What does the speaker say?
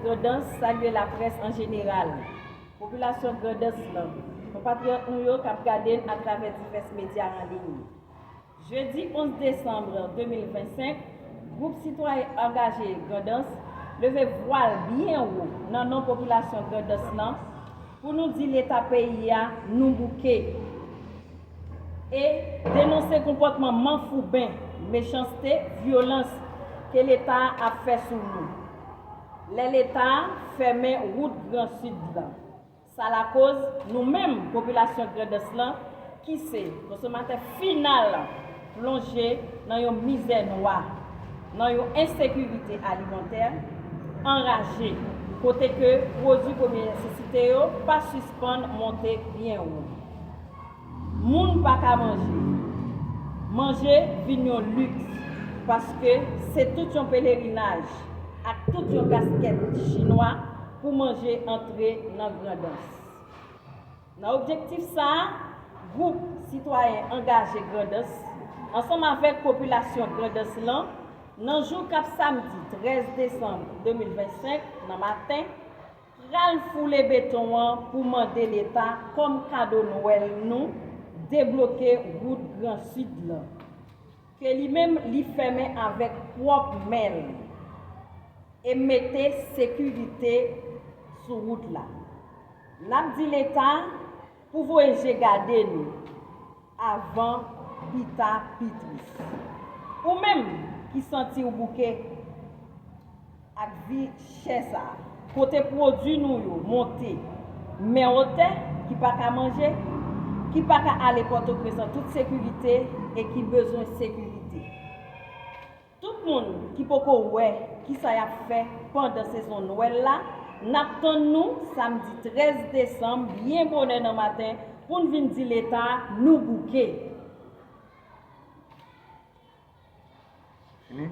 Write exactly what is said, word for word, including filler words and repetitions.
Grandans salye laprès an jeneral, popilasyon Grandans lan, konpatriyòt nou yo k ap gade n atravè divès medya an liy. Jedi onz desanm de mil vennsenk, Gwoup Sitwayen Angaje Grandans leve vwa l byen wo nan non popilasyon Grandans lan pou nou di Leta peyi a nou bouke e denonse konpòtman manfouben, mechanste, vyolans ke Leta a ap fè sou nou. Lè Leta a fèmen wout Gran Sid lan, sa lakoz nou menm popilasyon Grandans lan, ki se konsomatè final, plonje nan yon mizè nwa, nan yon ensekirite alimantè anraje, kote ke pwodui premye nesesite yo pa sispann monte byen wo. Moun pa ka manje. Manje vin yon liks, paske se tout yon pelerinaj ak tout yon kaskèt chinwa pou manje antre nan Grandans. Nan objektif sa a, Gwoup Sitwayen Angaje Grandans, ansanm avèk popilasyon Grandans lan, nan jou k ap samdi trèz desanm de mil vennsenk nan maten, pral foule beton an pou mande Leta kòm kado Nwèl nou debloke wout Gran Sid lan, ke li menm li fèmen avèk pwòp men l e mete sekirite sou wout la. N ap di Leta pou voye je gade nou avan pita pi tris. Ou menm ki santi w bouke ak vi chè sa a, kote pwodui nou yo monte men otè, ki pa ka manje, ki pa ka ale Pòtoprens an tout sekirite e ki bezwen sekirite. Tout moun ki poko wè kisa y ap fè pandan sezon Nwèl la, n ap tann nou samdi trèz desanm byen bonè nan maten pou n vin di Leta nou bouke. Fini?